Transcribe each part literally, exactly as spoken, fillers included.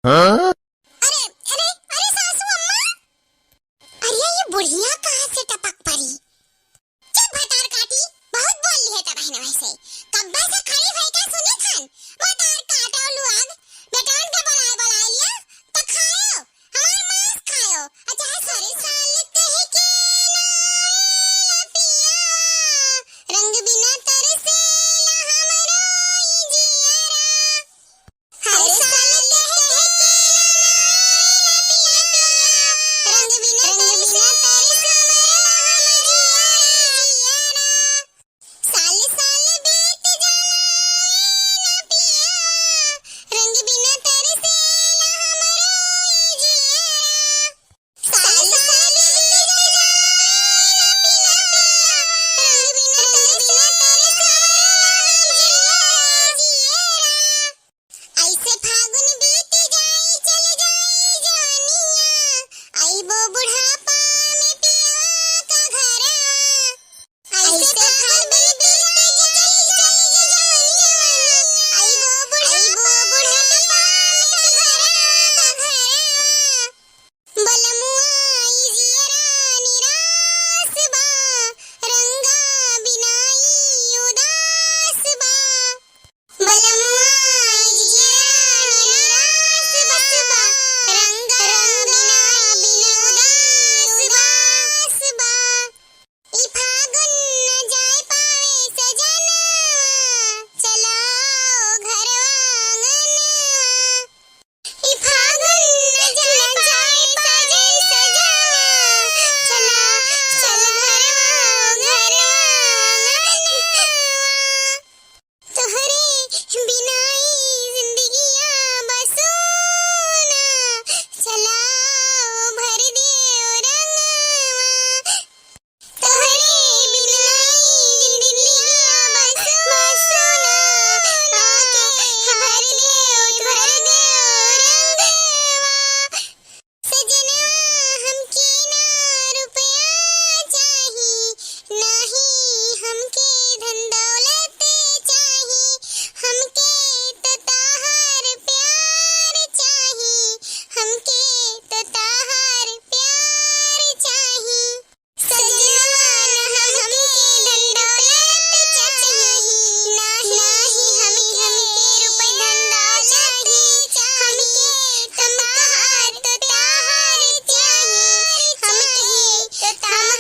हाँ? अरे, अरे, अरे सासू अम्मा, अरे ये बुढ़िया कहाँ से टपक पड़ी? चुप भतार काटी, बहुत बोल ली है तब बहन वैसे। कब्बा से खड़ी भई का सुनी थन, भतार काटो लुआग, बेटवन के बुलाए बुलाए लिया, तो खायो, हमार मांस खायो, अच्छा है सारे साल कह के ना आवेला पिया, रंग बिना तरसेला हमरो ई जियरा। हर साल कह के ना आवेला पिया, रंग बिना तरसेला हमरो ई जियरा। साल साल बीत जाला ए ना पिया, रंग बिना तरसेला हमरो ई जियरा। साल साल बीत जाला ए ना पिया, रंग बिना तरसेला हमरो ई जियरा। ऐसे फागुन बीत जाई, चल जाई जवानिया, आइबो बुढ़ापा में पियवा का घरवा। ऐसे फागुन बीत जाई, चल जाई जवानिया, आइबो बुढ़ापा में पियवा का घरवा। बलमुआ ई जियरा निरास बा, रंगा बिना ई उदास बा। बलमुआ ई जियरा निरास बा, रंगा बिना ई उदास बा। ई फागुन न जाए पावे सजनवा, चलाओ घरवा आंगनवा। ई फागुन न जाए पावे सजनवा, चला, चल घरवा, घरवा आंगनवा। तोहरे बिना ई जिंदगिया बा सूना, चलाओ भर देओ रंगवा। तोहरे बिना ई जिंदगिया बा सू-, बा सूना, आके भर देओ, भर देओ रंगवा। सजनवा हमके ना रुपया चाही, नाही हमके धन दौलत चाही, हमके तो तोहार प्यार चाही, हमके तो तोहार प्यार चाही। सजनवा हमके धन दौलत चाही, नाही, नाही हमके, हमके रुपया धन दौलत चाही, हमके तोहार, तोहार चाही, हमके तोहार,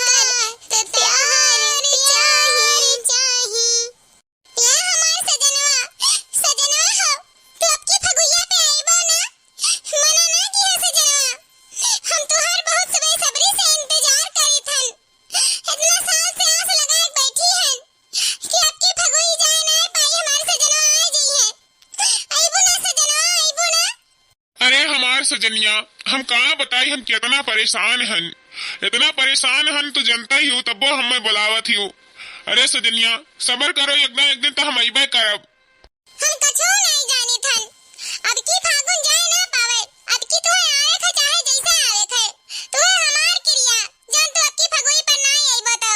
तोहार चाही, चाही। ए हमार सजनवा, सजनवा हो, तू अबकी फगुइया पे अइबो ना? मना ना किहा सजनवा, हम तोहार बहुत सबे-, सबरी से इंतजार करीत हन। इतना साल से आस लगाए बैठी हन कि अबकी फगुई जाए ना पाई, हमार सजनवा आ जइहे। अइबो ना सजनवा, अइबो ना? अरे हमार सजनिया, हम का बताई, हम केतना परेशान हन, इतना परेशान हन, तू जनता ही हो, तब्बो हमें बुलावत ही हो। अरे सजनिया, सबर करो, एक ना एक दिन तो हम अइबे करब। हम कछू नहीं जानित हन, अबकी फागुन जाए ना पावे, अबकी तुहे आवे थे चाहे जैसे आवे थे, तुहे हमार किरिया, जौन तू अबकी फगुई पर नाई अइबो तो।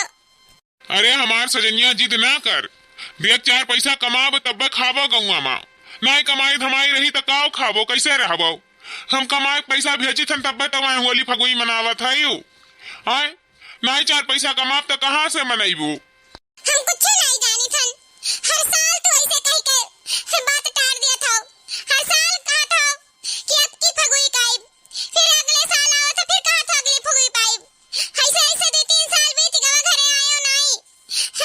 अरे हमार सजनिया, जिद ना कर, देख चार पैसा कमाब तब्बे खाबो गौवा मा, नाई कमाई धमाई रही त काव खाबो, कैसे रहबो? हम कमाई पैसा भेजित हन तब्बे तो वहाँ होली फगुई मनावत है यू। आय, नाई चार पैसा कमाब त कहाँ से मनैबू? हम कुछ नहीं जानित हन, हर साल तू ऐसे कह के बात टार दिया था, हर साल कहा था कि अबकी फगुई का आइब, फिर अगले साल आओ तो फिर कहा था अगली फगुई पाइब। ऐसे, ऐसे दो तीन साल बीत गवा, घरे आयो नाई।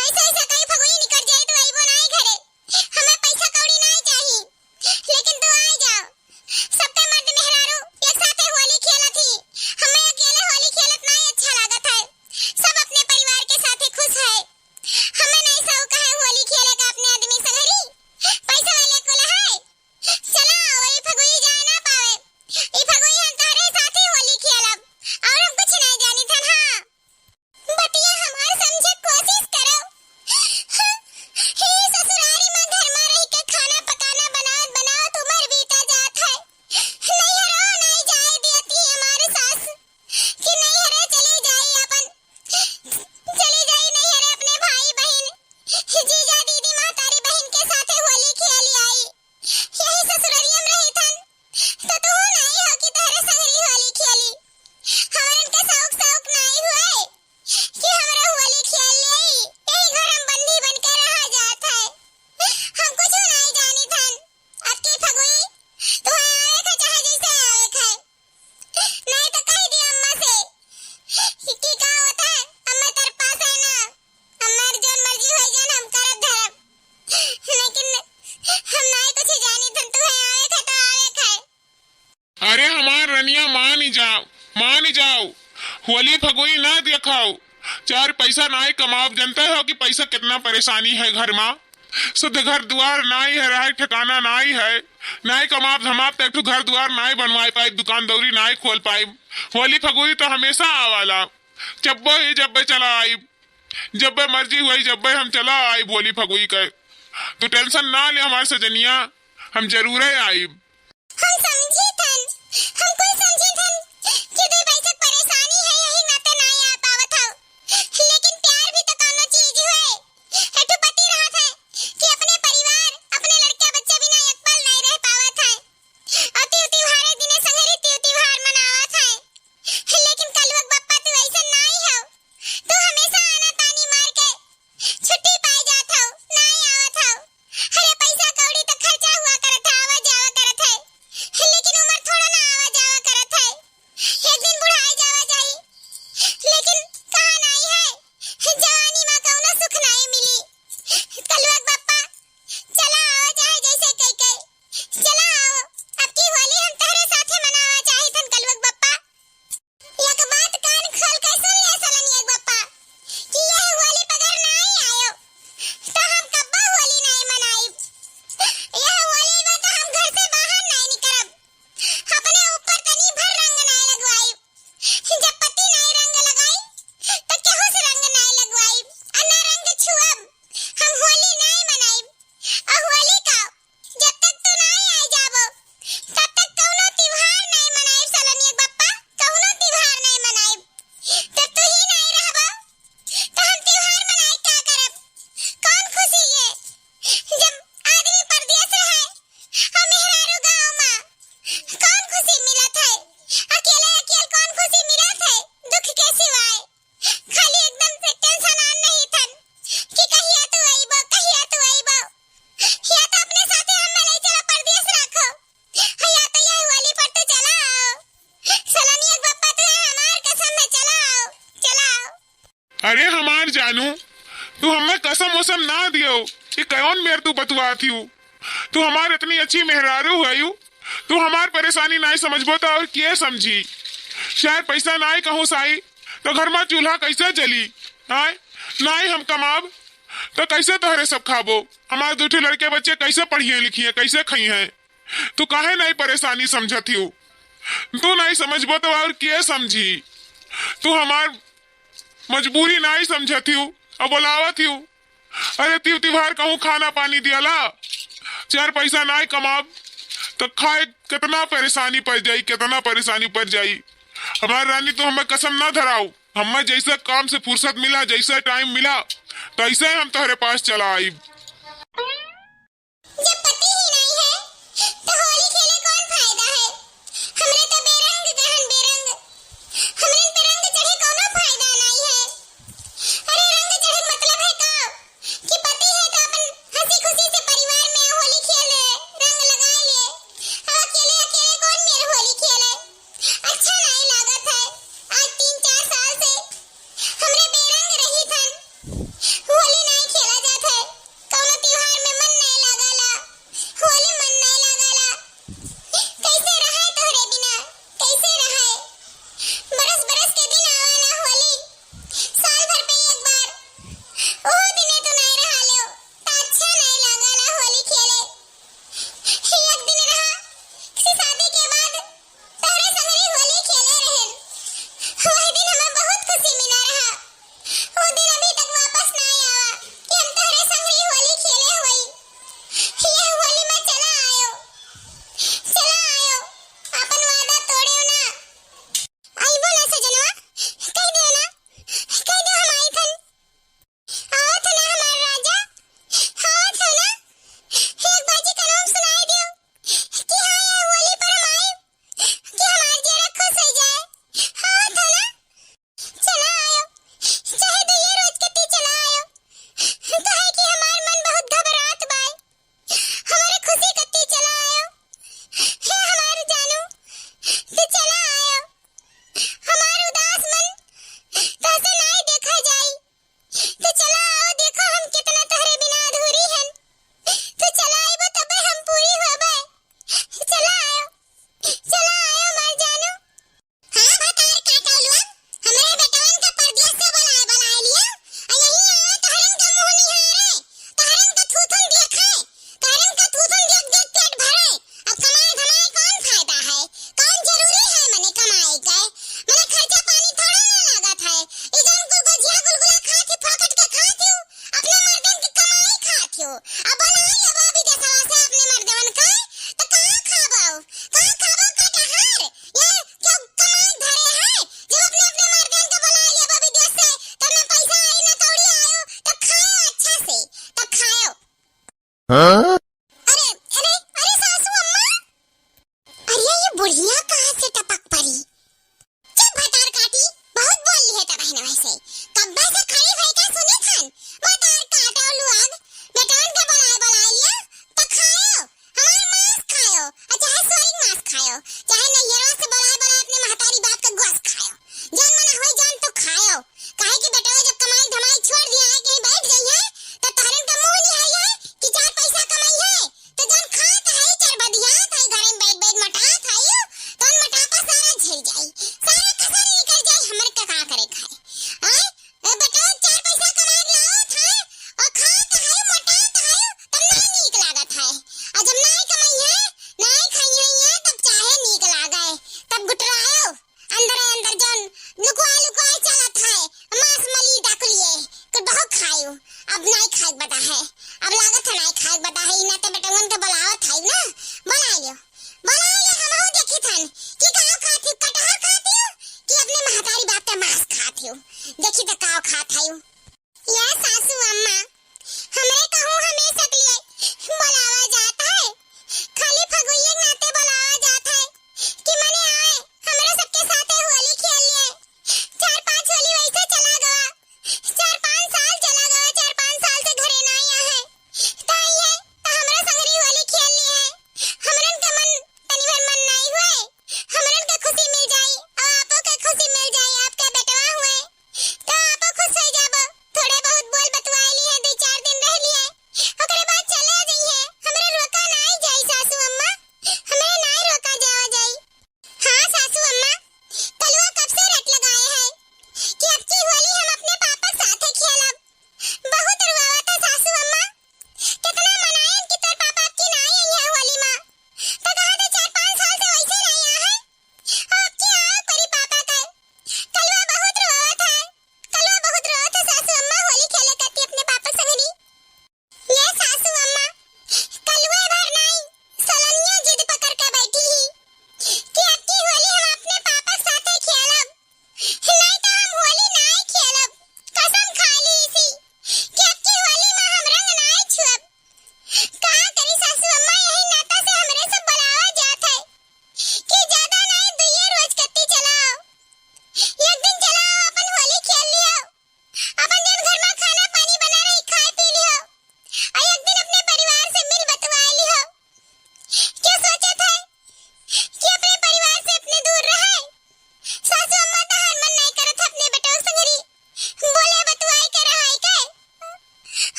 ऐसे, ऐसे कई फगुई निकल जाए तो अइबो नाई घरे। हमें पैसा कौड़ी नाई चाही, लेकिन तू आ जाओ। सबके मर्द मेहरारू एक साथे होली खेलत ही, हमें अकेले होली खेलत नाई अच्छा लागत है। सब अपने परिवार के साथे खुश है। हमें नहीं अरे हमार रनिया, मानी जाओ, मानी जाओ, होली फगुई ना देखाओ, चार पैसा नाई कमाओ। जनते हो कि पैसा कितना परेशानी है घर मा, सुध घर दुआर नाई है, रहे ठिकाना नाई है, नाई कमाब धमाब त एक ठो घर दुआर नाई बनवाए पाइब, दुकान दौरी नाई खोल पाइब। होली फगुई तो हमेशा आवाला, जब्बे ही जब्बे चला आइब, जब्बे मर्जी हुई जब्बे हम चला आइब होली फगुई के। तो tension ना ले हमार सजनिया, हम जरूरे आइब। हम समझी थन, हम कुल समझी थन कि दुई पैसा परेशानी है, यही नाते नाई आ पावत हौ। लेकिन प्यार भी तो कौनो चीज हुए। एक ठो पति रहत है कि अपने परिवार, अपने लड़का बच्चा बिना एक पल नाई रह पावत है। और तिउ तिउहार एक दिने संगरी तिउ तिउहार मनावत है। लेकिन कलुआ के बप्पा तू ऐसा नाई हौ। तू हमेशा आना तानी मार के छुट्टी पाई जात हौ, नाई आवत हौ। अरे पैसा कौड़ी त खर्चा हुआ करत है, आवा जावा करत है, लेकिन उमर थोड़ा ना आवा जावा करत है। एक दिन बुढ़ाई जावा जाई, लेकिन कहा नाई है, जवानी मा कौनो सुख नाई मिली। कलुआ के बप्पा, चला आवा चाहे जैसे कई कई, चला आओ, अब की होली हम तहरे साथे मनावा चाहे थन कलुआ के बप्पा। एक बात कान खोल के सुन ले सलनिया के बप्पा, कि यह होली पगर नाई आयो, तो हम कब्बो होली नाई मनाइब। यह होली में तो हम घर से बाहर नाई निकलब। अपने ऊपर तनी भर रंग नाई लगवाइब। जब पति नाई रंग लगाई, तो केहू से रंग नाई लगवाइब, आ ना रंग छुअब। हम होली नाई मनाइब। आ होली का जब तक तू नाई आई जाबो, तब तक कौनो त्योहार नाई मनाइब सलनिया के बप्पा, कौनो त्योहार नाई मनाइब। जब तू ही नाई रहबो, तो हम त्योहार मनाई का करब? कौन खुशी ये? जब आदमी परदेस रहे, हम मेहरारू गाँव मा, कौन खुशी मिलत है? अकेले अकेले कौन खुशी मिलत है? दुख के सिवाय। खाली एकदम से tension आन नहीं थन कि कहिया तू अइबो, कहिया तू अइबो। या तो अपने साथे हमें ले चला परदेस राखो, या तो यही होली पर तू चला आओ। सलनिया के बप्पा तू है हमार कसम है, चला आओ, चला आओ। अरे हमार जानू, तू हमें कसम वसम ना दियो, ये कौन मेर तू बतुआत हियो? तू हमार इतनी अच्छी मेहरारू है यू, तू हमार परेशानी नाई समझबो तो और के समझी? चार पैसा नाई कहूँ साई, तो घर मा चूल्हा कैसे जली? आय, नाई हम कमाब, तो कैसे तोहरे सब खाबो? हमार दू ठे लड़के बच्चे कैसे पढ़िए लिखिए, कैसे खइहें? तू काहे नाई परेशानी समझत हियो? तू नाई समझबो तो और के समझी? तू हमार मजबूरी नाई समझत हियो, अब बोलावत हियो। अरे तिउ तिउहार कहूँ खाना पानी दियाला, चार पैसा नाई कमाब तो खाए कितना परेशानी पड़ जाई, कितना परेशानी पड़ जाई। हमार रानी तू हमें कसम ना धराओ, हमें जैसे काम से फुर्सत मिला, जैसे time मिला, तैसे हम तोहरे पास चला आइब। जब पति ही नाई है, तो होली खेले कौन फायदा है? हमरे तो बेरंग गहन बेरंग, हमरे पे रंग चढ़े कौनो फायदा नाई है। अरे रंग चढ़े मतलब है का कि पति है तो अपन हंसी खुशी से परिवार में होली खेल ले, रंग लगा ले। अब अकेले अकेले कौन मेर होली खेले? अच्छा नाई लागत है। आज तीन चार साल से हमरे बेरंग रही थन, होली नाई खेला जात है। बुढ़िया कहाँ से टपक पड़ी। चुप भतार काटी, बहुत बोल ली है तब बहन वैसे। कब्बे से खड़ी होई का सुनी थन? भतार काटो लुआग, बेटवन के बोलाए बोलाए लिया, तो खायो, हमार मांस खायो, और चाहे सोरी मांस खायो, चाहे नैहरवा से बोलाए बोलाए अपने महतारी बाप के गोस खायो। जौन मना होई जौन तो खायो। काहे कि बेटवा जब कमाई धमाई छोड़ दिया है, कहीं बैठ गई है, तो तहरन का मुंह निहारी है कि चार पैसा कमाई है। तो जौन खात है, चरबदियात है, घरे में बैठ बैठ मोटात है, तौन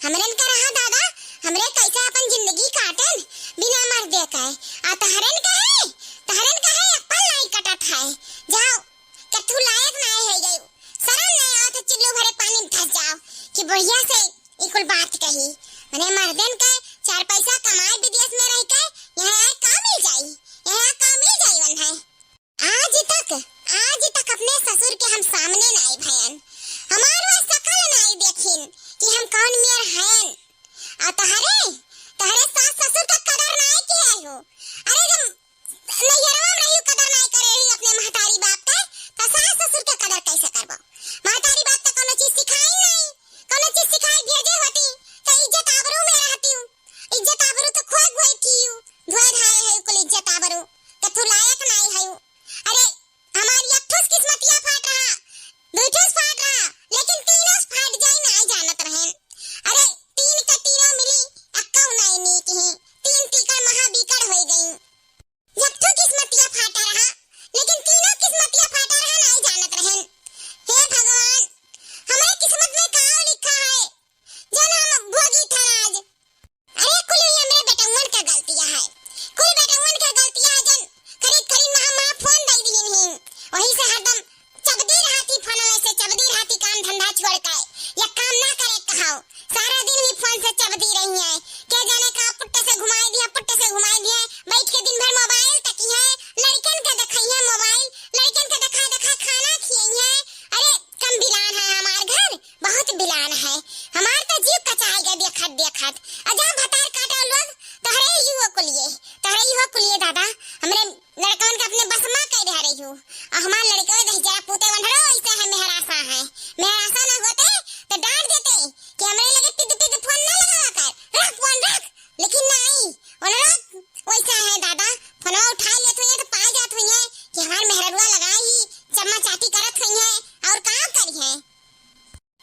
हमरन का रहा दादा, हमरे कैसे अपन जिंदगी काटन बिना मर्दे के। आ तहरन का है, तहरन का है, एक पल नाई कटत है। जाओ, कथू लायक नाई है गई। शरम नाई आवत है, चिल्लू भरे पानी में धस जाओ कि बुढ़िया से ई कुल बात कही। मने मर्दन के चार पैसा कमाए विदेश में रह के, यहाँ आए का मिल जाई, यहाँ आए का मिल जाई वन है। आज तक, आज तक अपने ससुर के हम सामने नाई भयन, हमार वो शकल नाई देखिन कि हम कौन मेर हयन। आ तहरे, तहरे सास ससुर का कदर नाई किया हो। अरे जब नैहरवा में रहियो कदर नाई करे रही अपने महतारी बाप के, त सास ससुर के कदर कैसे करबो? महतारी बाप त कौनो चीज सिखाई नाई, कौनो चीज सिखाई भेजे होती, त इज्जत आबरू में रहती हूँ। इज्जत आबरू त खोए गई थी, धोए धाए है कुल इज्जत आबरू, कथू लायक नाई है। अरे, हमार एक ठोस किस्मतिया फाट रहा, दुई ठोस फाट रहा, लेकिन तीनों फाट जाई नाई जानत रहेन। अरे, तीन के तीनों मिली, अक्कऊ नाई नीक ही, तीन तीकड़ महाबीकड़ होई गई। एक ठो किस्मतिया फाटा रहा, लेकिन तीनों किस्मतिया फाटा रहा नाई जानत रहेन। हे भगवान, हमारे किस्मत में का लिखा है, जौन हम भोगी थन आज। अरे कुल ही हमरे बेटउवन के गलतिया है, कुल बेटउवन के गलतिया है, जौन खरीद खरीद महा महा फोन दे दीन ही, वही से हरदम चबदी रहती फोनवे से, चबदी रहती काम धंधा छोड़ के, या काम ना करे कहाओ, सारा दिन ही फोन से चबदी रही है। के जाने का पुट्टे से घुमाई दिया, पुट्टे से घुमाई दिया, बैठ के दिन भर मोबाइल तकी है, लड़कन के देखई है मोबाइल, लड़कन के देखा देखा खाना खियई है। अरे कम बिलान है हमार घर, बहुत बिलान है। हमार तो जीव कचाई गए देखत देखत। अजा भतार काटा लोग, तहरे ही हो कुलिए, तहरे ही हो कुलिए दादा। हमरे लड़कवन के अपने बस मा कह दे रही हूँ। और हमार लड़कवे दही जरा पूते वंढरो ऐसे है, मेहरासा है। मेहरासा ना होते तो डांट देते कि हमरे लगे पिद पिद फोन ना लगावा कर, रख फोन रख। लेकिन नहीं, उन लोग वैसे है दादा, फोनवा उठा लेत हुई है तो पा जात हुई है कि हमार मेहररुआ लगा ही चम्मा चाटी करत हुई है और काम करी है।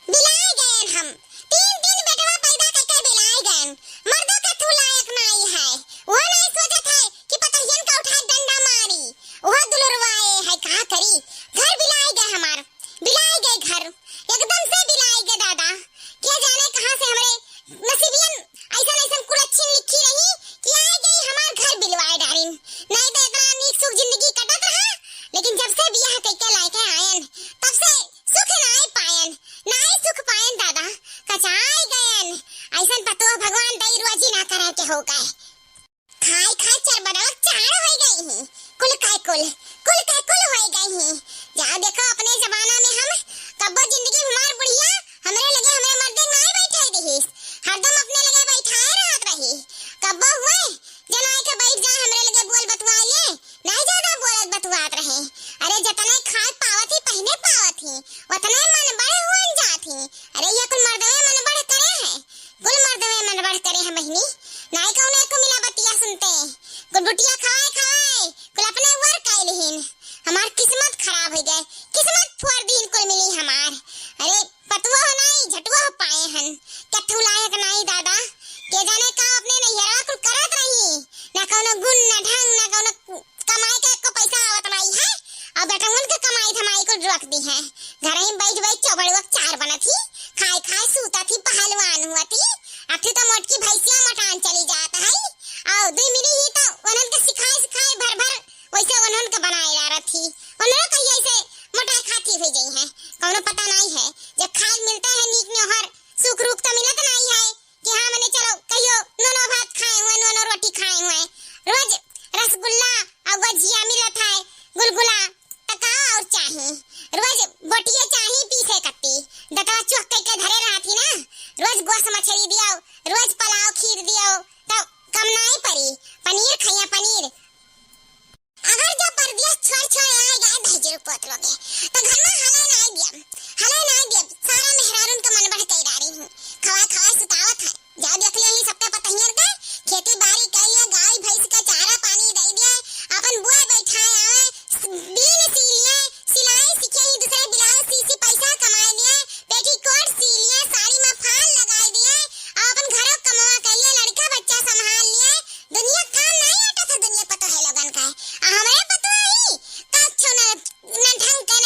बिलाए गयन हम। तीन दिन बेटवा पैदा करके बिलाए गयन। मर्दों के तू लायक नाई है। वो नाई सोचत है कि पतहियन का उठाए डंडा मारी। वो दुलरवाए है, का करी? घर बिलाए गए हमार। बिलाए गए घर। एकदम से बिलाए गए दादा। क्या जाने कहाँ से हमरे नसीबियन ऐसन ऐसन कुलच्छिन लिखी रही कि आए गई हमार घर बिलवाए डारिन। नहीं तो इतना नीक सुख जिंदगी कटत रहा, लेकिन जब से बियाह कइके लायके आयन, तब से सुख नाई पायन, नाई सुख पायन दादा, कचाई गयन। ऐसन पतोह भगवान दई रोजी ना करे के हो गए। खाए खाए चरबडवा चार होई गई ही, कुल काय कुल, कुल काय कुल होई गई ही। जा देखो अपने जमाना में हम कब्बो जिंदगी हमार बुढ़िया हमरे लगे हमरे मर्दे नाई बैठे दिहिस, हरदम अपने लगे बैठाए रहत रही। कब्बो हुए जनाई के बैठ जाए हमरे लगे बोल बतुआ ले, नाई ज्यादा बोलत बतुआत रहे। अरे जतने खाए पावत ही पहिने पावत ही, उतने मन बड़े हुअन जात ही। अरे ये कुल मर्दवे मन बड़ करे हैं, कुल मर्दवे मन बड़ करे हैं बहिनी। नाई कौनो एको मिला बतिया सुनते, कुल बुटिया खवाए खवाए कुल अपने वर काई लिहिन। हमार किस्मत खराब हो गए, किस्मत फोड़ दीन कुल मिली हमार। अरे पतुआ हो नाई झटुआ हो पाए हन, कथू लायक नाई दादा। के जाने का अपने नैहरवा कुल करत रही, ना कौनो गुण ना ढंग ना कौनो कमाई के एको पैसा आवत नाई है। और बेटवन के कमाई धमाई कुल रोक दी है। घर ही बैठ बैठ चौबड़ुआ चार बनत ही, खाए खाए सूतत ही, पहलवान हुआ थी। अब तो मोटकी भैंसिया मोटान चली जात है। और दुई मिली ही तो उन्हन के सिखाए सिखाए भर भर वैसे उन्हन के बनाए ला रही थी। उन्हन कहिए ऐसे मोटाए खाती हुई गई है, कौनो पता नाई है। जब खाए मिलता है नीक नोहर सुख रूख तो मिलत नाई है कि हाँ मने चलो कहियो नोनो भात खाए हुए, नोनो रोटी खाए हुए। रोज रसगुल्ला और गुजिया मिलत है, गुलगुला, त का और चाही? रोज बोटिए चाही पीसे कत्ती, दतवा चुह कइके धरे रहत ही ना। रोज गोस मछरी दियो, रोज पुलाव खीर दियो, तो कम नाई परी। पनीर खइया पनीर। अगर जो परदेस छोड़ छोड़ आए गए दहिजरू पोत लोगे, तो घर में हले नाई दियम, हले नाई दियम। सारा मेहरारून के मन बढ़ कई डारी हूँ, खवा खवा सुतावत है। जा देख लियो ही सबके पतहियन के, खेती बाड़ी कई लिए, गाय भैंस के चारा पानी दे दिए, अपन बुए बैठाए आवे, बीन सी लिए, सिलाई सीखे ही दूसरे ब्लाउज सी सी पैसा कमाए लिए, पेटीकोट सी लिए, साड़ी में फाल लगाए दिए, और अपन घरों कमवा के लिए, लड़का बच्चा संभाल लिए। दुनिया काम नहीं आटा था, दुनिया पतो है लोगन का है। आ हमरे पतो है का अच्छो न, न ढंग के,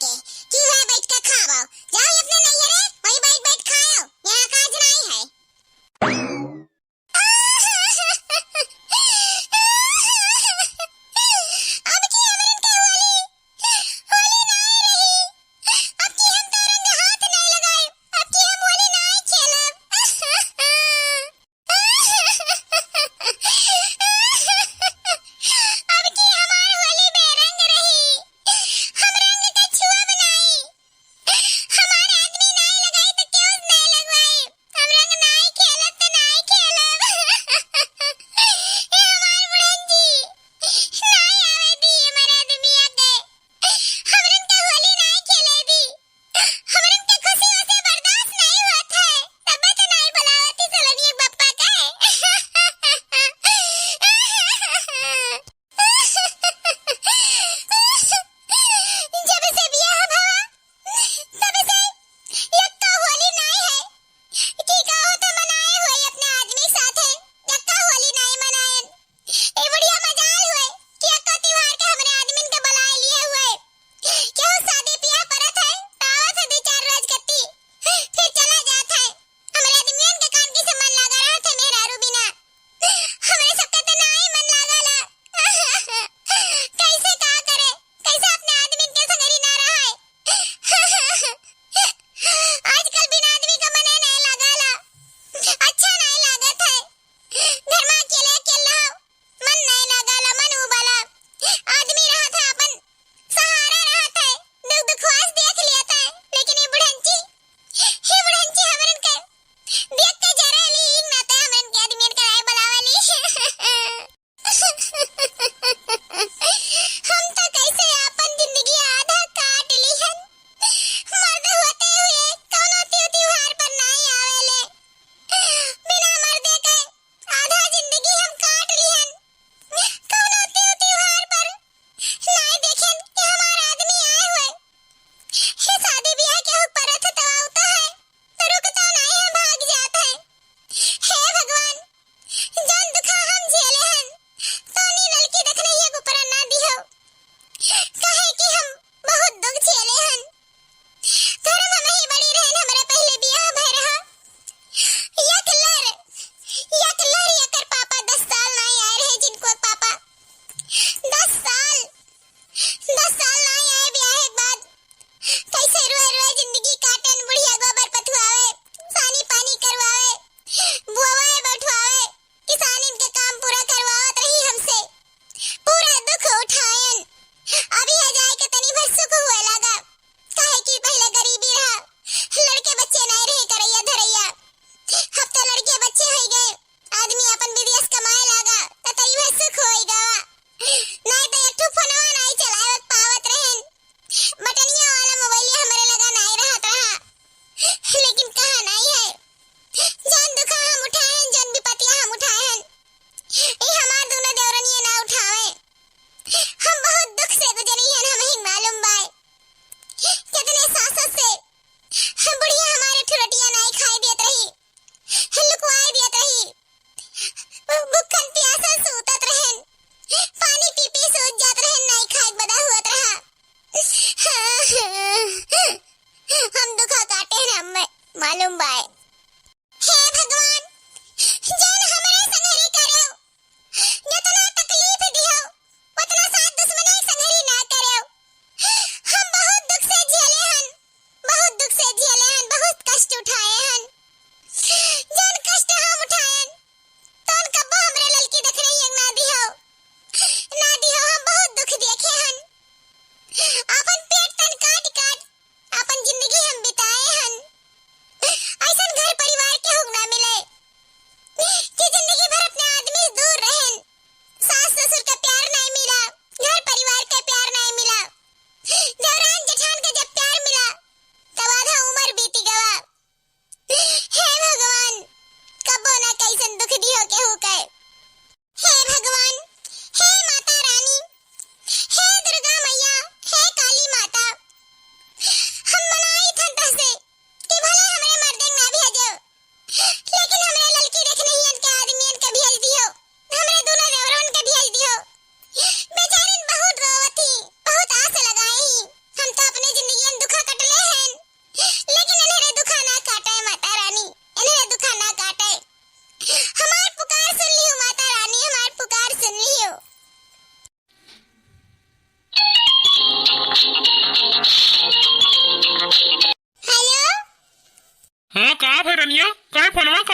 के, कि वह बैठ के खाओ। जाओ अपने नैहरे, वहीं बैठ बैठ खाओ, यहाँ काज नहीं है। अब की हमरन के होली, होली नाय रही। अब की हम तो रंग हाथ नाय लगाए। अब की हम होली नाय खेलब। अब की हमार होली बेरंग रही। हम रंग के छुअब ना।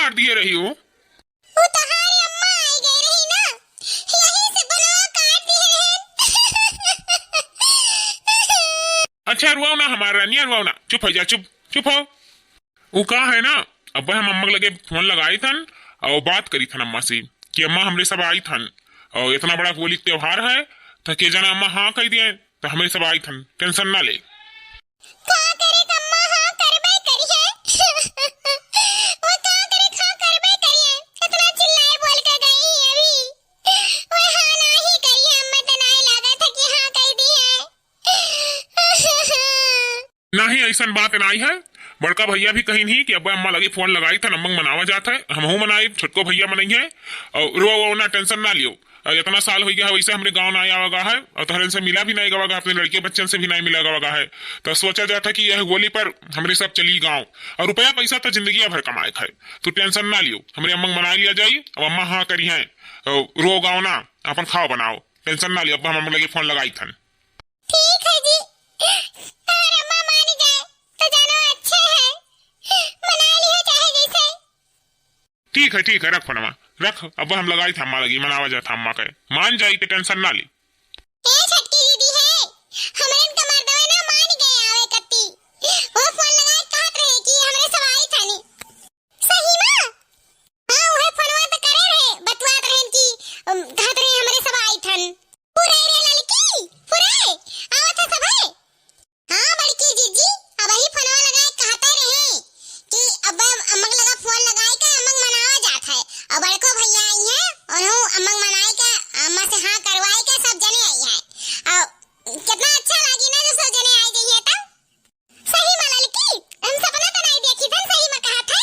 काट दिए रही हो। उ तोहारे अम्मा आई गई रही ना, यही से फोनवा काट दिए रहे। अच्छा, रुआओ ना हमार रानिया, रुआओ ना, चुप हो जा, चुप, चुप हो। उ का है ना, अब हम अम्मा के लगे फोन लगाई थन और बात करी थन अम्मा से कि अम्मा, हमरे सब आई थन और इतना बड़ा होली के त्योहार है, तो के जाना अम्मा हाँ कह दिए तो हमरे सब आई थन, टेंशन ना ले। का करे अम्मा हाँ करबे करी है। वो का करे हाँ करबे करी है, इतना चिल्लाए बोल के गई है अभी। वो हाँ नाही करी है, अम्मा तो नाही लागत है कि हाँ कह दी है। नाही, ऐसन बात नाही है। बड़का भैया भी कहिन ही कि अब अम्मा लगे फोन लगाई थन, अम्मा के मनावा जात है, हमहू मनाई, छोटको भैया मनई है। और रो, रो ना, टेंशन ना लियो। और इतना साल हो गया है, वैसे हमरे गाँव ना आवा गा है, और तोहरे से मिला भी नहीं गवा गा, अपने लड़के बच्चन से भी नहीं मिला गवा गा है। तो सोचा जात है कि यह होली पर हमरे सब चली गाँव, और रुपया पैसा तो जिंदगी भर कमाए खाए, तू टेंशन ना लियो, हमरे अम्मा के मना लिया जाई। अब अम्मा हाँ करी हैं, और रो गाँव ना, अपन खाओ बनाओ, टेंशन ना लियो। अब हम अम्मा लगे फोन लगाई थन। ठीक है जी, अगर अम्मा मान जाए तो जानो अच्छे है, मना लियो चाहे जैसे। ठीक है, ठीक है, रख फोनवा, रख। अब हम लगाई था अम्मा लगी, मनावा जा था अम्मा के, मान जाई के टेंशन ना ली। ए छोटकी दीदी है, हमरन के मर्दवा ना मान गए आवे कत्ती। वो फोन लगाए कहत रहे कि हमरे सब आई थानी। सही मा? हाँ, उहे फोनवा त करे रहे, बतुआत रहन कि, अम, कहत रहे, "हमरे सब आई थन।" पुरे रे ललकी, पुरे, आवत है सब है। हाँ, बड़की जीजी, अबही फोनवा लगाए कहते रहे कि अब अम्मक लगा फोन लगाए के अम्मक मनावा जात है। और बड़को भैया आई है, उन्हों अम्मक मनाए के, अम्मा से हाँ करवाए के सब जने आई है। और कितना अच्छा लागी ना, जो सब जने आई गई है तब। सही मा ललकी, हम सपना तो नहीं देखी थन, सही मा कहा थे।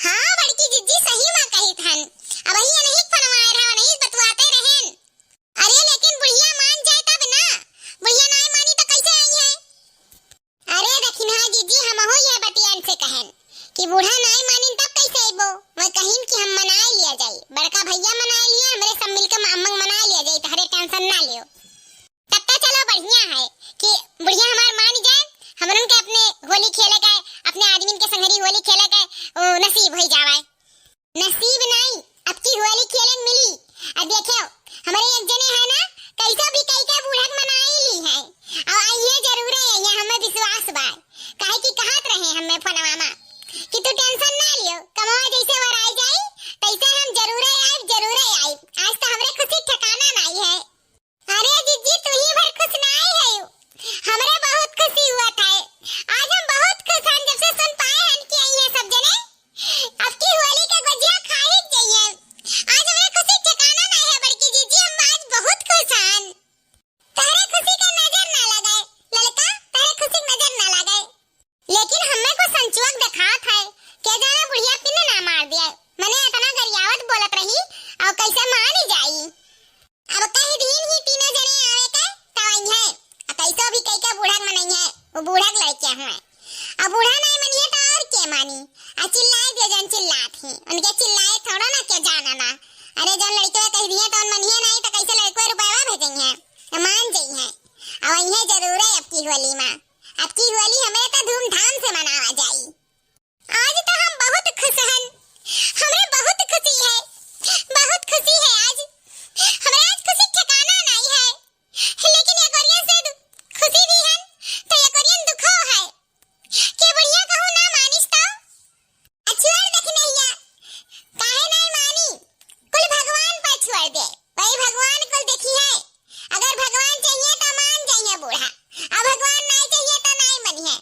हाँ बड़की जिज्जी, सही मा कही थन। अबही नहीं फनवाए रहा, नहीं बतुआते रहन। अरे लेकिन बुढ़िया मान जाए तब ना, बुढ़िया नहीं मानी तो कैसे आई है? अरे दखिनहा जिज्जी, हमहू ये बतियन से कहन कि बूढ़ा नहीं मानिन तब कैसे अइबो? वह कहिन कि हम मनाए लिया जाई, बड़का भैया मनाए लिया, हमरे सब मिलके अम्मक मनाए लिया जाई, तहरे टेंशन ना लियो। तब तो चलो बढ़िया है कि बुढ़िया हमार मान जाए, हमरन के अपने होली खेले के, अपने आदमीन के संगरी होली खेले के, ओ, नसीब होई जावे। नसीब नहीं, अब की होली खेले मिली। अब देखो, हमरे एक जने है ना, कैसा भी कई के बूढ़क मनाई ली है। अब आई है जरूर है, ये हमें विश्वास बा। काहे कि कहत रहे हमें फोनवा मा कि तू टेंशन ना लियो, कमवा जैसे वराई जाई, तैसे हम जरूर आइब, जरूर आइब। आज तो हमरे खुशी ठिकाना नहीं है। अरे जिज्जी, तू ही भर खुश नाई है, हमरे बहुत खुशी हुआ था। आज हम बहुत खुश हन, जब से सुन पाए हन कि आई हैं सब जने। अब की होली के गुजिया खा ही जाइए। आज हमरे खुशी ठिकाना नाई है बड़की जिज्जी, हम आज बहुत खुश हन। तहरे खुशी का नजर ना लगाए ललका, तहरे खुशी का नजर ना लगाए। लेकिन हमें को संचुअक देखात है, के जाना बुढ़िया पिन ना मार दिया। मने इतना गरियावत बोलत रही, और कैसे मान ही जाई। अब कह दीन ही तीनों जने आवे के, तो आई है। आ कैसो भी कह के बूढ़ा के मनई है, वो बूढ़ा के लड़के हुए। अब बूढ़ा नहीं मनिए तो और के मानी? आ चिल्लाए दियो जन चिल्लात ही, उनके चिल्लाए थोड़ा ना के जाना ना। अरे जौन लड़के कह दिए तो उन मनिए नहीं तो कैसे लड़के रुपया भेजेंगे? तो मान जाई है। अब आई है जरूर है अब की होली मा। अब की होली हमरे तो धूमधाम से मनावा जाई। आज तो हम बहुत खुश हन, हमरे बहुत खुशी है, बहुत खुशी है आज। हमरे आज खुशी ठिकाना नहीं है, लेकिन ये कोरियन से दु-, खुशी भी हन, तो ये कोरियन दुखो है। के बुढ़िया कहूँ ना मानिस तो? अछुआर देख नैया, काहे नहीं मानी? कुल भगवान पर छोड़ दे, वही भगवान कुल देखी है। अगर भगवान चाहिए तो मान जाइए बूढ़ा, अब भगवान नहीं चाहिए तो नहीं मनी है।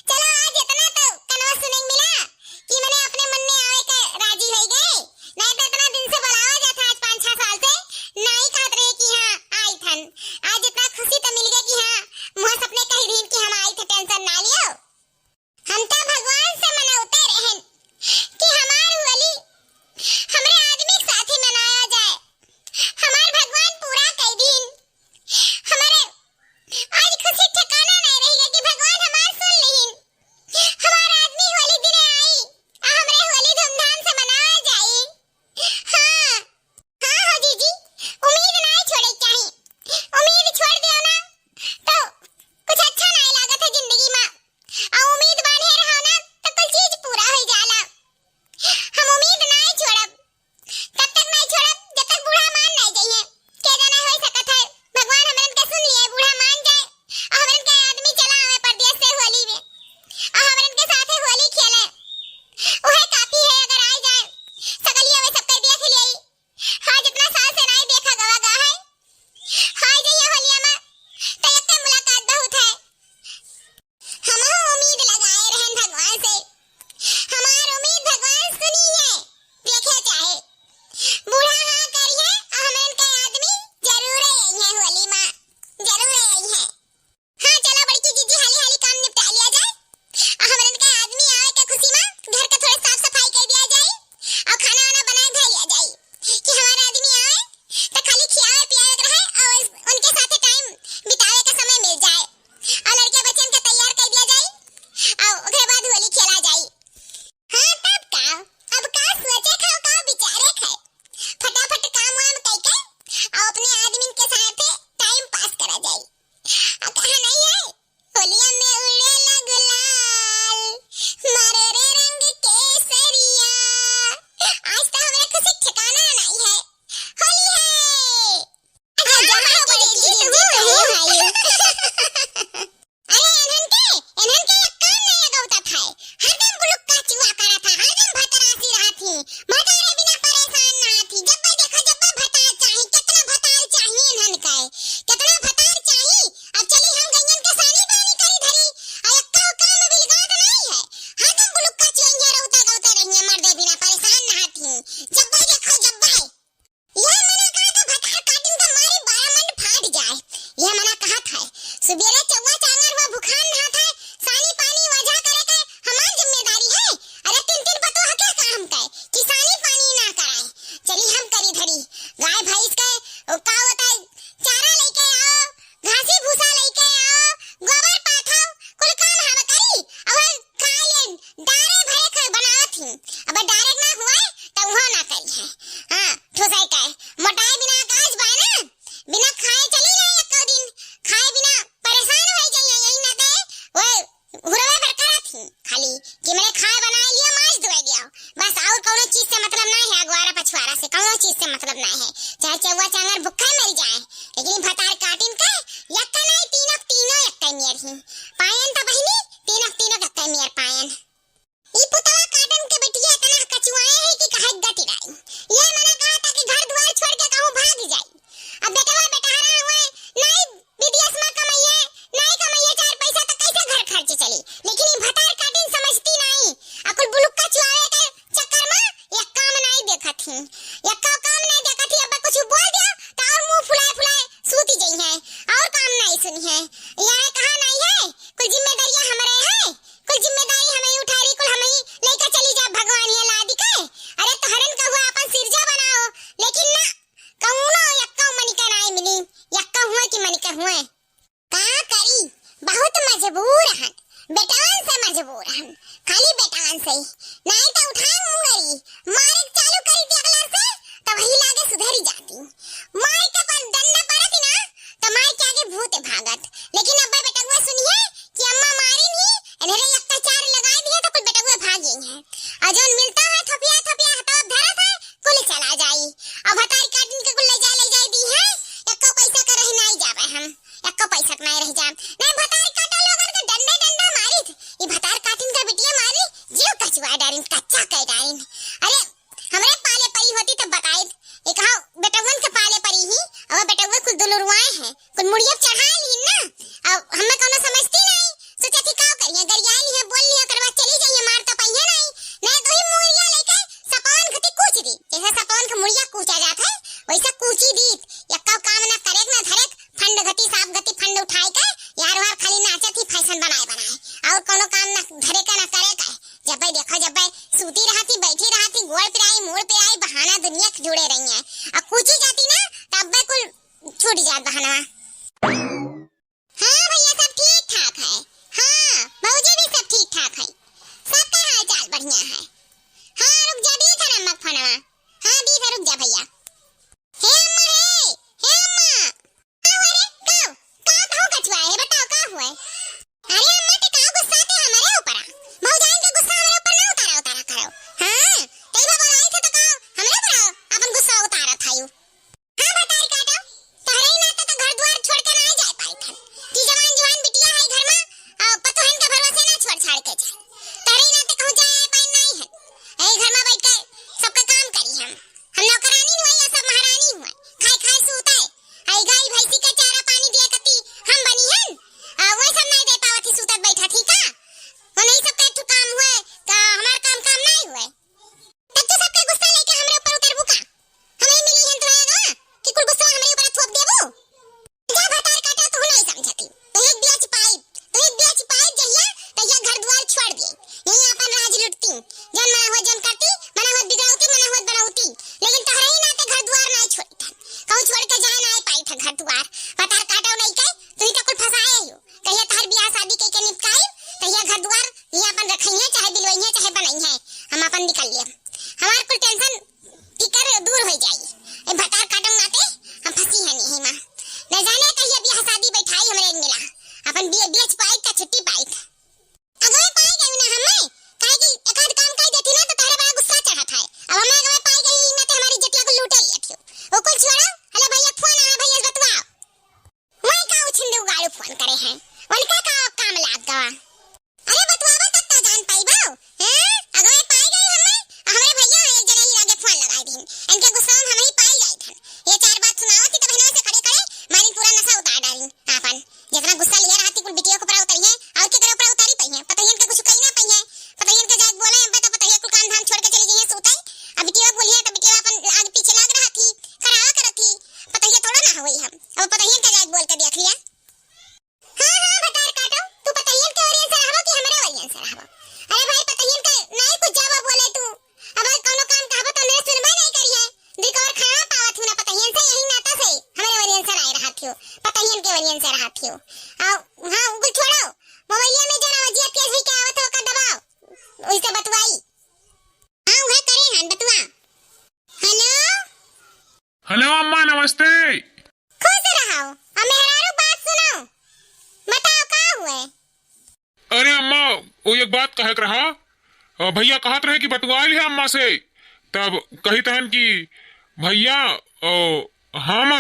चलो आज इतना तो कनवा सुने के मिला कि मने अपने मन में आवे के राजी हो गए, नहीं तो इतना दिन से बुलावा जाता आज पाँच छह साल से, नहीं चली, लेकिन ई भतार काटिन समझती नाई। आ कुल बुलुक्का चुआवे के चक्कर में एक काम नाई देखत ही, एक काम नाई देखत ही। अब कुछ बोल दिया तो और मुंह फुलाए फुलाए सूती जइहैं, और काम नाई सुनिहैं। यहाँ कहा नाई है, कुल जिम्मेदारियां हमरे हैं, कुल जिम्मेदारी हमही उठाई, कुल हमही लइका चली जा भगवान ये लादी के। अरे तोहरन का हुआ अपन सिरजा बनाओ, लेकिन ना, कौनो यक्का मनिका नाई मिली, यक्का हुए कि मनिका हुए। का करी, बहुत मजबूर हन, बेटवन से मजबूर हन, खाली बेटवन से। नाई तो उठाए मुंगरी, मारे चालू करी थी अगला से, तो वही लागे सुधरी जाती। मार के पर डंडा पड़त ना, तो मार के आगे भूत भागत। लेकिन अब बेटवा सुनिए कि अम्मा मारी नहीं, इन्हें अत्याचार लगाए दिए तो कुल बेटवा भाग गई है। और जौन मिलता है थपिया थपिया हथवा धरत है, कुल चला जाई। और भतारी काटिन के कुल ले जाए, ले जाए दी है, एको पैसा का रही नाई जावे हम, एको पैसा का नाई रह जाम। नहीं भतारी काटा लोगन के डंडे डंडा मारी, ई भतार काटिन का बिटिया मारी, जियो कचुआ डारिन, कच्चा कह डारिन। अरे हमरे पाले परी होती तब बताइत। एक हाँ बेटवन के पाले परी ही, अब बेटवा कुल दुलरुआए हैं, कुल मुड़िया चढ़ाए ली ना। अब हमें कौनो समझती नहीं, सोचा थी का करिए, गरियाई ली है, बोल ली है, करवा चली जाइए, मार तो पाइए नहीं। नहीं तो ही मुड़िया लेके सपवन घती कूच दी, जैसे सपवन के मुड़िया कूचा जात है, वैसे कूची दी। यक्का काम ना करे ना धरे, फंड घती, सांप घती फंड उठाए के, यार वार खाली नाचत ही फैशन बनाए बनाए, और कौनो काम ना धरे का ना करे का। जब्बे देखो, जब्बे सूती रहती, बैठी रहती, गोड़ पिराई, मूड़ पिराई, बहाना दुनिया के जुड़े रही है। अब कूची जाती ना, तब्बे कुल छूट जात बहाना। हाँ भैया, सब ठीक ठाक है। हाँ, भौजी भी सब ठीक ठाक है। सबका हाल चाल बढ़िया है। हाँ, रुक जा, दी था नमक फोनवा। हाँ, दी था, रुक जा भैया। हे अम्मा, हे, हे अम्मा। का हुआ रे? का? का कहूँ कछुआ है? बताओ, का हुआ है? अरे अम्मा, ते का गुस्सा ते हमरे ऊपर आ? भौजाइन के गुस्सा हमरे ऊपर ना उतारा, उतारा करो। हाँ, ते बा बोलाई थे तो का हमरे ऊपर आ? अपन गुस्सा उतारा था यू। हाँ, भतार काटो, तोहरे ही नाते तो घर दुआर छोड़ के ना जाए पाई थन। कि जवान जवान बिटिया है घर में, आ, पतोहन के भरोसे ना छोड़ छाड़ के जाए। तोहरे ही नाते कहूँ जाए पाई नहीं है। यही घर में बैठ के सबका काम करी हम। हम नौकरानी हुए या सब महारानी हुए? खाए खाए सूते। आई गाय भैंसी के चारा पानी दिए कती हम बनी हन? आ, वही सब नहीं दे पावत ही सूतत बैठत ही का? वो नहीं सबका एक ठो काम हुए, का हमार काम काम नहीं हुए? तब तू सबके गुस्सा लेके हमरे ऊपर उतरबू का? हमही मिली हन तुम्हारे ना कि कुल गुस्सा हमरे ऊपर थोप देबू? जा भतार काटा, तू नहीं समझती। तो एक बिया छिपाई, तो एक बिया छिपाई जहिया, तहिया घर दुआर छोड़ दिए। यही अपन राज लुटती। जौन मना हुआ जौन करती, मना हुआ बिगड़ौती, मना हुआ बनौती। लेकिन तोहरे ही नाते घर दुआर नहीं छोड़ी था। कहूँ छोड़ के जाए ना पाई था घर दुआर। भतार काटा नहीं के, तू ही तो कुल फंसाए हो। कहिया तहर बियाह शादी कइके निपटाई, तहिया घर दुआर इहाँ अपन रखइहे, चाहे बिलवइहे, चाहे बनइहे, हम अपन निकल लेब। हमार कुल tension फिकर दूर होइ जाई। ए भतार काटम नाते हम फंसी हन यही मा। न जाने कहिया बियाह शादी बैठाई हमरे मिला, अपन बिया बेच पाई का छुट्टी पाई। अगवे पाई गई ना हमें, काहे कि एक आध काम कह देती ना तो तहरे बड़ा गुस्सा चढ़त है। अब हमें अगवे पाई गई ना तो हमारी जतिया को लूटे लिया थी। वो कुल छोड़ो, हेलो भैया फोन आया, भैया बतवाओ। वही का उछिंदे उगाड़ू फोन करे हैं, उनका का काम लाग गवा? अरे बतवावा तब तो जान पाई बाऊ, हैं? अगवे पाई गई हमें, हमरे भैया एक जने ही आगे फोन लगाई दिन, इनके गुस्सा में हम ही पाई जाई थन। ये चार बात सुनावत ही तो बहनों से खड़े खड़े मारी पूरा नशा उतार डाली आपन। जितना गुस्सा लिया रहती कुल बिटियों के ऊपर उतरी है, और के ऊपर उतारी पई है, पतोहियन के कुछ कही ना पई है, पतोहियन के जाके बोले हम तो पतोहिया कुल काम धाम छोड़ के चली गई है सूते। अब बिटिया बोली है तो बिटिया अपन आगे पीछे लाग रहा थी, करावा करत थी, पतोहिया थोड़ा ना हुई हम। अब पतोहियन के जाके बोल के देख लिया। हाँ, हाँ, भतार काटो, तू पतोहियन के ओरियन से रहबो कि हमरे ओरियन से रहबो? अरे भाई, पतोहियन के नाई कुछ जाबो बोले तू। अब कौनो काम कहबो तो हमरे सुनबे नहीं करिए। दुई कौर खाना पावत हूँ ना पतोहियन से, यही नाता से हमरे ओरियन से नाई रहत हियो, पतोहियन के ओरियन से रहत हियो। आओ, हाँ, कुल छोड़ो, मोबाइलिया में जरा वजिया तेज हुई के आवत हो का दबाओ, उनसे बतवाई। हाँ, वह करे हन बतवा। हेलो। हेलो अम्मा, नमस्ते। खुश रहो, अब मेहरारू बात सुनो, बताओ का हुए? अरे अम्मा, वो एक बात कहे के रहा, अ, भैया कहत रहे कि बतुआ लिया अम्मा से, तब कही तहन कि भैया, ओ, हम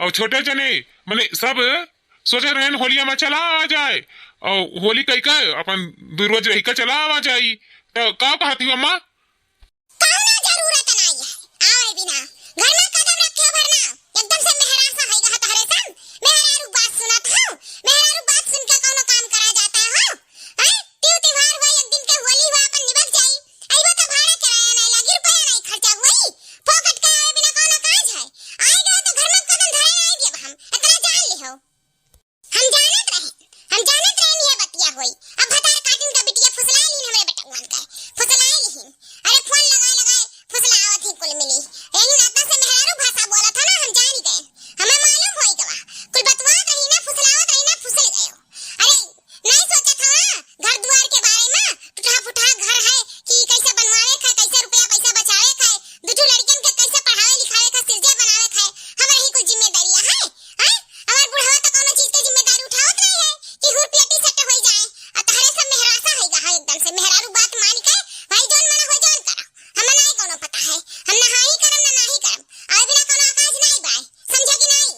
और छोटे जने, मने सब सोचे रहन होलिया में चला आ जाए, और होली कई का अपन दू रोज रही का चला आ जाई, तो का कहत ही अम्मा? कौनो जरूरत नाई है आवे बिना। घर में कदम रखे भर ना। एकदम से मेहरासा है गहा तहरे सन। मेहरारू बात सुनत हो। मेहरारू बात सुन के कौनो काम करा जाता हो? कोई। अब भतार काटिन का बिटिया फुसलाए लिहिन हमरे बेटवन का, फुसलाए लिहिन। अरे फोन लगाए लगाए फुसलावत ही कुल मिली। यही नाता से मेहरारू भाषा बोलत है ना, हम जानी गए। हमें मालूम होई गवा। कुल बतवात रही ना, फुसलावत रही ना, फुसल गयो। अरे नहीं सोचत हवा घर दुआर के बारे में, टूटहा फुटहा घर है कि कैसे बनवावे का, कैसे रुपया पैसा बचावे का, दू ठो लड़कियन के कैसे पढ़ावे लिखावे का, सिरजे बनावे का, हमरे ही कुछ जिम्मेदारियां है, हैं? हमार बुढ़वा तो कौनो चीज के जिम्मेदारी उठावत नहीं है कि हुर पिया टी शर्ट होई जाए। आ तहरे सब मेहरासा है गा, एकदम से मेहरारू बात मान के भाई जौन मना हो जौन करा, हमें नहीं कौनो पता है, हम ना हाँ ही करम ना ना ही करम, और बिना कौनो आकाज नहीं बाय, समझे कि नहीं?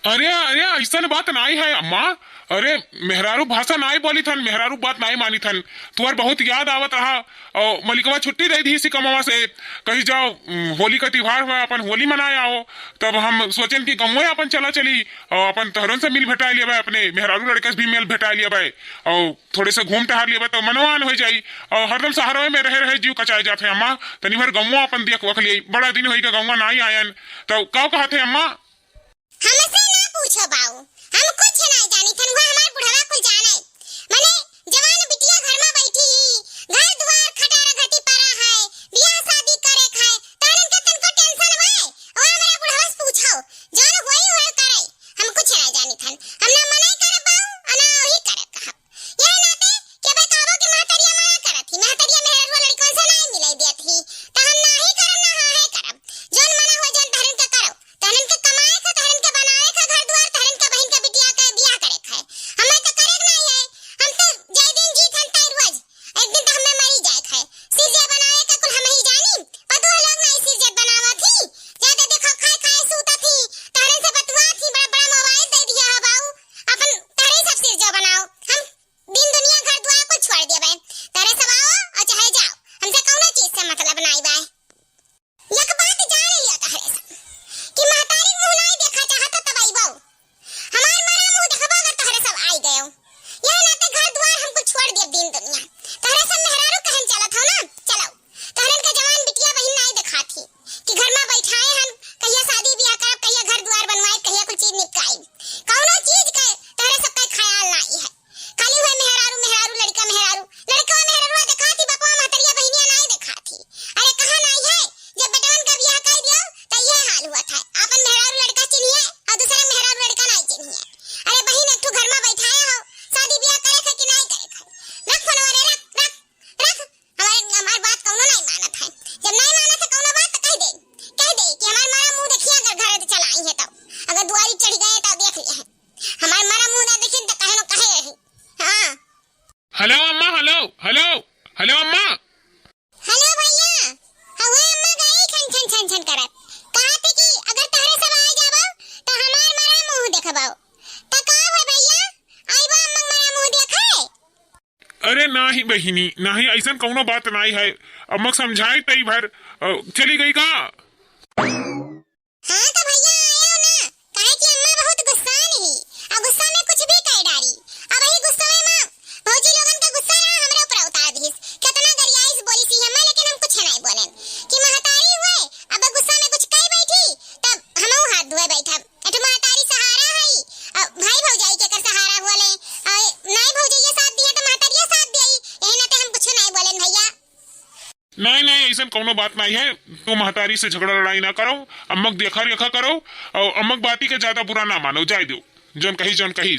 अरे, अरे, अइसन बात नाई है अम्मा। अरे, मेहरारू भाषा नाई बोली थन, मेहरारू बात नाई मानी थन। तुहर बहुत याद आवत रहा। और मलिकवा छुट्टी दे दी इसी कमवा से, कही जाओ, उम, होली का त्योहार हुआ, अपन होली मनाए आओ। तब हम सोचेन कि गमुए अपन चला चली और अपन तहरन से मिल भेटाए लिया बाय, अपने मेहरारू लड़के से भी मिल भेटाए लिया बाय और थोड़े से घूम टहर लिया बाय, तो मनोवान हो जाई। और हरदम शहरों में रहे रहे जीव कचाए जात है अम्मा। तनी भर गमुआ अपन देख वख लिए, बड़ा दिन होई का गमुआ नाई आयन। तो का कहत है अम्मा? हमसे ना पूछो बाऊ, हम कुछ नहीं जानी थन, वह हमार बुढ़वा कुल जाने। मने जवान बिटिया घर में बैठी ही, घर दुआर खटारा घटी परा है, बियाह शादी करे खाए, तारन के तनको टेंशन हुए, और हमारे बुढ़वा से पूछो, जौन होई होए करे, हम कुछ नहीं जानी थन, हम ना मनाई करब बाऊ, और ना वही करब कहब। यही नाते कि अबे कहबो कि महतरिया मना करत ही, महतरिया मेहररुआ लड़कन से नहीं मिलाई देत ही, त हम ना ही करब, ना हाँ है करब, जौन मना हो जौन तहरन के करो। तहरन के कमाए के, तहरन के बनावे के घर दुआर, तहरन के बहिन के बिटिया के बियाह करे के है। हमें तो करे के नहीं है। हम तो जय दिन जीत हन ताई रोज। एक दिन तो हमें मरी जाए के है। सिरजा बनावे के कुल हम ही जानी। पतोह लोग नहीं सिरजा बनावत ही। ज्यादा देखो खाए खाए सूतत ही। तहरन से बतुआत ही, बड़ा बड़ा मोबाइल दे दिया है बाऊ। अपन तहरे सब सिरजा बनाओ। हम दिन दुनिया घर दुआर कुल छोड़ दिया बे। तहरे सब आओ और चाहे जाओ। हमसे कौनो चीज से मतलब नहीं बाय। एक बात जान लिया तहरे सब कि महतारी मुँह नाई देखा चाहत तब अइबो। हमार मरा मुँह देखबो अगर तहरे सब आई गयो। यह नाते घर दुआर हमको छोड़ दिया दिन दुनिया। तहरे सब मेहरारू कहन चलत हो ना, चलो। तहरन के जवान बिटिया बहिन नाई देखात ही कि घर में बैठाए हन, कहिया शादी बियाह करब, कहिया घर दुआर बनवाए, कहिया कुल चीज निपटाई। कौनो चीज के तहरे सब के ख्याल नाई है। खाली हुए मेहरारू, मेहरारू, लड़का, मेहरारू, लड़का, मेहरारू देखाती, बपवा, महतरिया, बहिनिया नाई देखाती। अरे कहाँ नाई है? जब बेटवन का बियाह कर दियो, त ये हाल हुआ था। आपन मेहरारू लड़का चिन्हिए और दूसरा मेहरारू लड़का नाई चिन्हिए। अरे बहिन, एक ठो घर में बैठाए हो, शादी बियाह करे थे कि नाई करे थे? रख फोनवा रे, रख, रख, रख। हमारे, हमार बात कौनो नाई मानत है। जब नाई मानत है कौनो बात, तो कह दे, कह दे कि हमार मरा मुँह देखिए, अगर घर चला आई है तो, अगर दुआरी चढ़ गए तो देख लिए है। हमार मरा मुँह ना देखिन त कहे न कहे रही। हाँ। हेलो अम्मा, हेलो, हेलो, हेलो अम्मा। हेलो भैया, हवा अम्मा गई छन छन छन छन करत। कहा थी कि अगर तहरे सब आ जाबो तो हमार मरा मुँह देखबो। त का हुआ भैया, आइबो अम्मा मरा मुँह देखे? अरे नाही बहिनी, नाही, अइसन कौनो बात नाही है। अम्मा समझाई तई भर, अ, चली गई का? हाँ तो भैया आयो ना, काहे कि अम्मा बहुत गुस्सा में ही, आ गुस्सा में कुछ भी कह डारी। अब यही गुस्सा में माँ भौजी लोगन का गुस्सा रहा हमरे ऊपर उतार दीस। कितना गरियाइस बोली सी अम्मा, लेकिन हम कुछ नहीं बोलेन कि महतारी हुए, अब गुस्सा में कुछ कह बैठी, तब हमहू हाथ धोए बैठब। एठो महतारी सहारा हई, अब भाई भौजाई के कर सहारा हुआ ले, आ नाई भौजैया साथ दिए तो महतारिया साथ दिए, यही नाते हम कुछ नहीं बोलेन भैया। नहीं, नहीं, अइसन कौनो बात नहीं है। तू महतारी से झगड़ा लड़ाई ना करो, अम्मक देखा रेखा करो और अम्मक बाती के ज्यादा बुरा ना मानो, जाए दो, जौन कही, जौन कही।